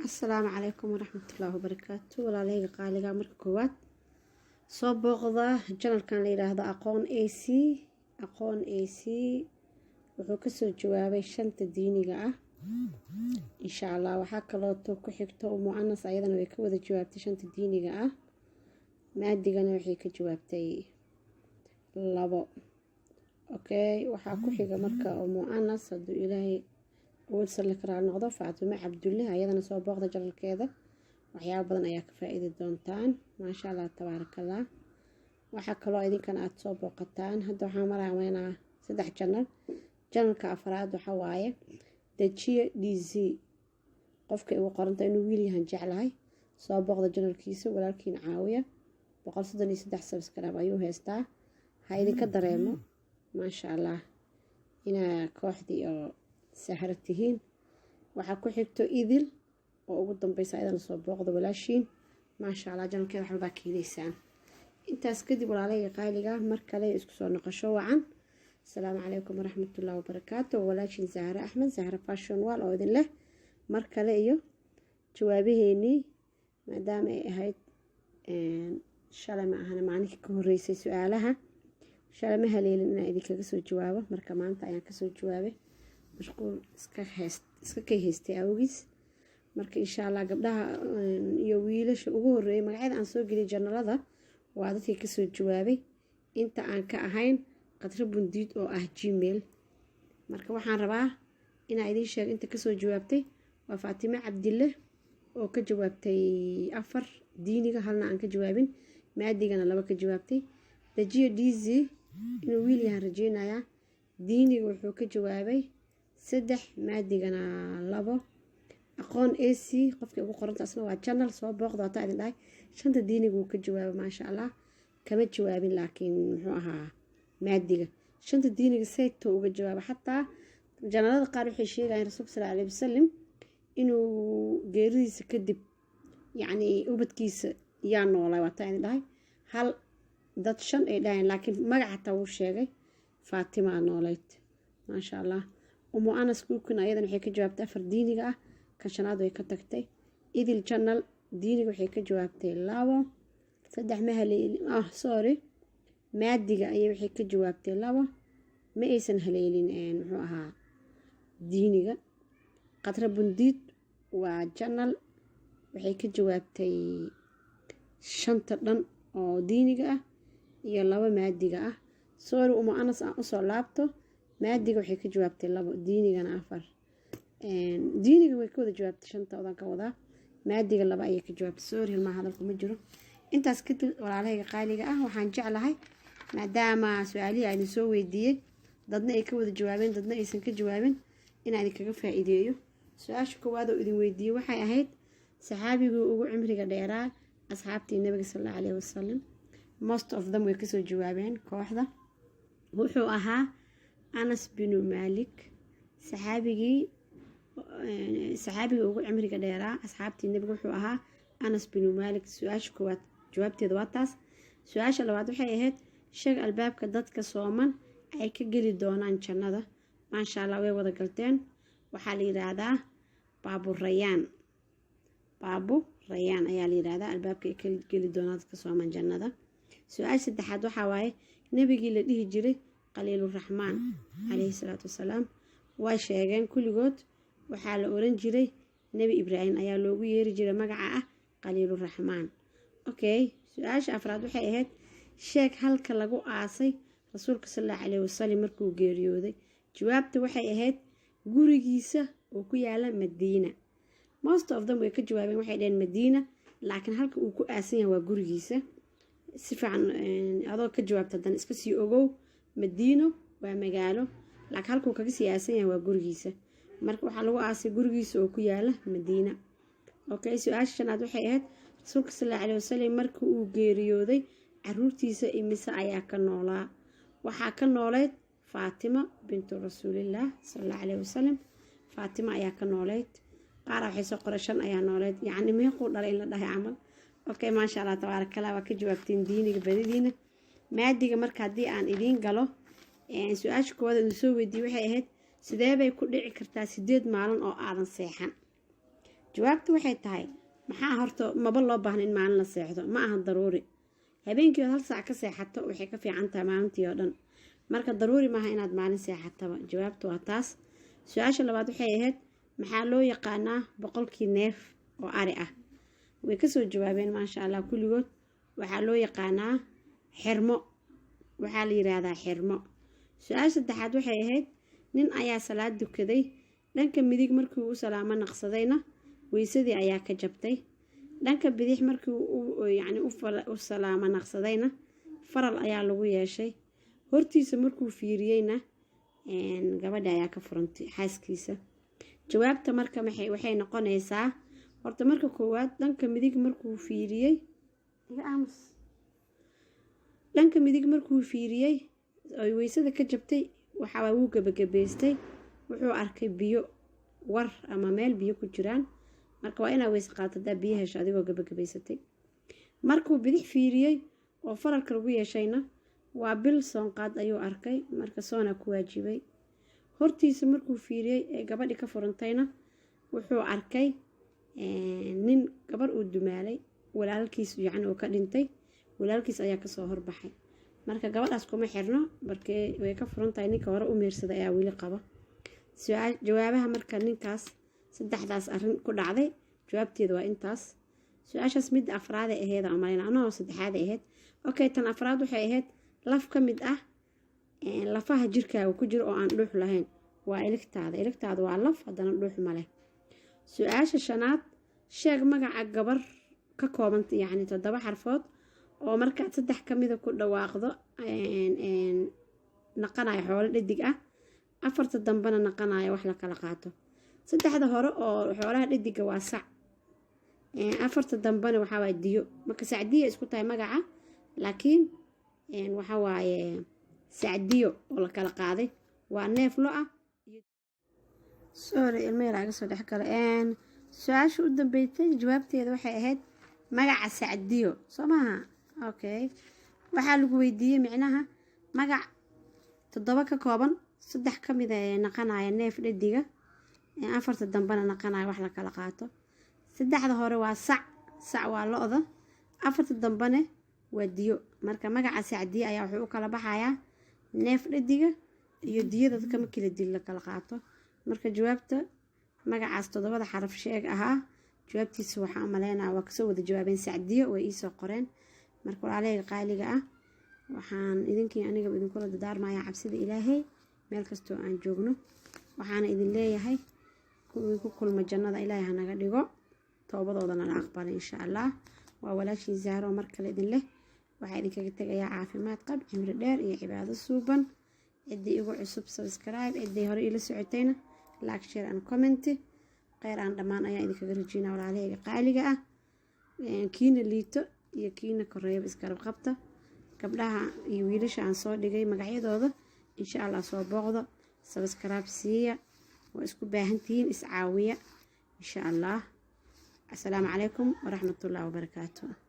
Asalaamu calaykum waraxmatullaahi wabarakaatu. Walaalahayga qaaliga, marka koowaad soo booqda channelkan la yidhaahdo Aqoon AC. Aqoon AC wuxuu kasoo jawaabay shanta diiniga ah, insha Allah. Waxaa kalooto ku xigto Umu Anas, ayadana way ka wada jawaabtay shanta diiniga ah. Maadigana waxay ka jawaabtay labo. Okay, waxaa ku xiga marka Umu Anas, hadduu Ilaahay awood salli karaa noqdo, Faatimo Cabdulle. Ayadana soo booqda channelkeeda, waxyaabo badan ayaa ka faa-iidi doontaan, maasha Allah, tabaarakallah. Waxaa kaloo idinkan aada soo booqataan, hadda waxaan maraameynaa saddex channel. Channelka afraad waxa waaye Dejiye DC. Qofka igu qoranta inuu wiil yahan jeclahay. Soo booqda channelkiisa, walaalkiin caawiya. 133 subscribe ayuu haystaa. Ha idinka dareemo, maasha Allah, inaa kooxdii oo sahro tihiin. Waxaa ku xigto Idil oo ugu dambeysa. Ayadana soo booqda walaashiin, maasha Allah, channelkeeda waxbaa keenaysaan. Intaas kadib, walaalahayga qaaliga, mar kale isku soo noqosho wacan. Asalaamu calaykum waraxmatullahi wabarakaatu. Walaashiin Sahre Axmed, Sahre Fashion Wall, oo idin leh mar kale iyo jawaabaheenii. Maadaama ay ahayd shalay, ma ahana, maalinkii ka horeysay su-aalaha shalay ma haleelin inaan idinkaga soo jawaabo. Marka maanta ayaan kasoo jawaabay, mashquul iska kay haystay awgiis. Marka insha Allah, gabdhaha iyo wiilasha ugu horeeyay magacyada aan soo geliyay channelada waa dadkii kasoo jawaabay, inta aan ka ahayn Qadro Bundiid oo ah Gmail. Marka waxaan rabaa inaa idiin sheego inta kasoo jawaabtay. Waa Faatime Cabdille oo ka jawaabtay afar diiniga, halna aan ka jawaabin, maadigana laba ka jawaabtay. Dajiyo DC, inuu wiil yahaan rajeynayaa, diiniga wuxuu ka jawaabay saddex, maadigana labo. Aqoon AC, qofkii ugu qoranta, asna waa channel, soo booqda. Wataa idin dhahay, shanta diiniga wuu ka jawaabay, maasha Allah. Kama jawaabin laakiin muxuu ahaa maadiga. Shanta diiniga sayto uga jawaaba. Xataa channelada qaar waxay sheegayaan rasuulka sal aleyhi wasalam inuu geeridiisa kadib, yacni, ubadkiisa yaa noolay. Waataa idin dhahay, hal dad shan ay dhahayeen, laakiin magac xataa wuu sheegay, Faatimaa nooleyd, maasha Allah. Umu Anas Kuukin ayadan waxay ka jawaabtay afar diiniga ah, kan shanaad way ka tagtay. Idil Channel diiniga waxay ka jawaabtay labo, saddex ma haleelin. Ah, sorry, maadiga ayay waxay ka jawaabtay labo, ma aysan haleelin muxuu ahaa diiniga. Qatra Bundiid waa channel, waxay ka jawaabtay shanta dhan oo diiniga ah iyo laba maadiga ah. Sorry, Umu Anas aan usoo laabto. Maadiga waxay ka jawaabtay labo, diinigana afar. Diiniga way ka wada jawaabtay shanta odaan ka wadaa, maadiga laba ayay ka jawaabtay. Sorry, hilmaa hadalku ma jiro. Intaas kadib, walaalahayga qaaliga ah, waxaan jeclahay, maadaama su-aalihii aan idin soo weydiiyey dadna ay ka wada jawaabeen, dadna aysan ka jawaabin, inaan idinkaga faa-iideeyo. Su-aasha koowaad oo idin weydiiyey waxay ahayd saxaabigii ugu cimriga dheeraa asxaabtii nabiga sal allahu caleyhi wasalam. Most of them way kasoo jawaabeen kooxda. Wuxuu ahaa Anas binu Malik. Saxaabigii ugu cimriga dheeraa asxaabtii nabiga wuxuu ahaa Anas binu Malik. Su-aasha koowaad jawaabteeda waa taas. Su-aasha labaad waxay ahayd: sheeg albaabka dadka sooman ay ka geli doonaan jannada. Maasha Allah, way wada galteen. Waxaa la yidhaahdaa Baabu Rayaan. Baabu Rayaan ayaa la yidhaahdaa albaabka ay ka geli doonaan dadka sooman jannada. Su-aasha saddexaad waxaa waaye nebigii la dhihi jiray Khaliiluraxmaan caleyhi salaatu wasalaam. Way sheegeen kulligood. Waxaa la oran jiray Nebi Ibraahim ayaa loogu yeeri jiray magaca ah Khaliiluraxmaan. Okay, su-aasha afraad waxay ahayd: sheeg halka lagu aasay rasuulka sal allahu caleyhi wasalam markuu geeriyooday. Jawaabta waxay ahayd gurigiisa oo ku yaala Madiina. Most of them way ka jawaabeen, waxay dhaheen Madiina, laakiin halka uu ku aasan yahay waa gurigiisa. Si fiican adoo ka jawaabta, haddana iska sii ogow, Madiino waa magaalo, laakiin halkuu kaga sii aasan yahay waa gurigiisa. Marka waxaa lagu aasay gurigiisa oo ku yaala Madiina. Okay, su-aasha shanaad waxay ahayd: rasuulka sal allahu caleyhi wasalam markii uu geeriyooday, caruurtiisa imise ayaa ka noolaa? Waxaa ka nooleyd Faatima bintu rasuulillaah sal allahu caleyhi wasalam. Faatima ayaa ka nooleyd. Qaara waxay soo qoray shan ayaa nooleyd, yacni meequu dhalay in la dhahay camal. Okay, maasha Allah, tabaarakallah, waa ka jawaabteen diiniga badidiina. Maadiga marka haddii aan idiin galo, su-aasha koowaad idin soo weydiiyey waxay ahayd: sidee bay ku dhici kartaa 8 maalin oo aadan seexan? Jawaabtu waxay tahay, maxaa horta maba loo baahna in maalin la seexdo? Ma aha daruuri. Habeenkii ood 1 saac ka seexato waxay ka fiican tahay maalintii oo dhan. Marka daruuri maaha inaad maalin seexataba. Jawaabtu waa taas. Su-aasha labaad waxay ahayd, maxaa loo yaqaanaa 100-kii neef oo ari ah? Way kasoo jawaabeen, maasha Allah, kulligood. Waxaa loo yaqaanaa xirmo, waxaa la yiraahdaa xirmo. Su-aasha saddexaad waxay ahayd, nin ayaa salaad dukaday. Dhanka midig markii uu salaamo naqsadayna weysadii ayaa ka jabtay. Dhanka bidix markii uu yacni u salaamo naqsadayna faral ayaa lagu yeeshay. Hortiisa markuu fiiriyeyna gabadha ayaa ka furantay xaaskiisa. Jawaabta marka waxay noqonaysaa, horta marka koowaad, dhanka midig markuu fiiriyey, iga aamus, dhanka midig markuu fiiriyey oy weysada ka jabtay, waxaa wuu gebagabaystay, wuxuu arkay biyo, war ama meel biyo ku jiraan. Marka waa inaa weyse qaato hadaa biyo hesho adigoo gebagabaysatay. Markuu bidix fiiriyey oo faralka lagu yeeshayna, waa bil soonqaad ayuu arkay. Marka soonaa ku waajibay. Hortiisa markuu fiiriyey ee gabadhi ka furantayna, wuxuu arkay nin gabar uu dumaalay, walaalkiis yacni uu ka dhintay, walaalkiis ayaa kasoo horbaxay. Marka gabadhaas kuma xirno, markee way ka furan tahay, ninka hore u meersaday ayaa weli qaba. Jawaabaha marka ninkaas saddexdaas arrin ku dhacday, jawaabteeda waa intaas. Su-aashaas midda afraaday ahayd aan malayna, anoo saddexaaday ahayd. Okay, tan afraad waxay ahayd, laf ka mid ah lafaha jirkaaga ku jira oo aan dhuux lahayn. Waa iligtaada. Iligtaada waa laf, haddana dhuux ma leh. Su-aasha shanaad, sheeg magaca gabar ka koobanta yacni toddoba xarfood oo markaad saddex ka mida ku dhawaaqdo naqanayo xoolo dhadig ah, afarta dambena naqanayo wax la kala qaato. Saddexda hore oo xoolaha dhadiga waa sac, afarta dambena waxaa waaye diyo. Marka sacdiya isku tahay magaca, laakiin waxa waaye sacdiyo oo la kala qaaday, waa neef lo ah. Sorry, ilmo yar iga soo dhex gala. Su-aasha u dambeysay jawaabteeda waxay ahayd magaca sacdiyo, soo maaha? Okay, waxaa lagu weydiiyey micnaha magac toddoba ka kooban, saddex ka mid ee naqanaya neef dhadiga, afarta dambena naqanaya wax la kala qaato. Saddexda hore waa sac, sac waa lo-da, afarta dambene waa diyo. Marka magaca sacdiye ayaa wuxuu u kala baxayaa neef dhadiga iyo diyada dadka markii la dil la kala qaato. Marka jawaabta magacaas toddobada xaraf sheeg ahaa, jawaabtiisa waxaa umaleynaya waa kasoo wada jawaabeen, sacdiyo way iisoo qoreen. Marka walaalahayga qaaliga ah, waxaan idinkii aniga idinkula dadaarmayaa cabsida Ilaahay meel kastoo aan joogno. Waxaana idin leeyahay, kuwii ku kulma jannada Ilaahay hanaga dhigo, toobadoodana la aqbalay, insha Allah. Waa walaashii Zahro mar kale idin leh. Waxaa idinkaga tegayaa caafimaad qab, cimri dheer iyo cibaado suuban. Ciddii igu cusub subscribe, ciddii hore iila socotayna like, share and comment. Kheyr aan dhammaan ayaa idinkaga rajeynaa, walaalahayga qaaliga ah. Kiina liito iyo kiina koreeyaba isgarab qabta. Gabdhaha iyo wiilasha aan soo dhigay magacyadooda, insha Allah soo booqda, subscribe siiya. Waa isku baahantihiin, iscaawiya, insha Allah. Asalaamu calaykum waraxmatullahi wabarakaatu.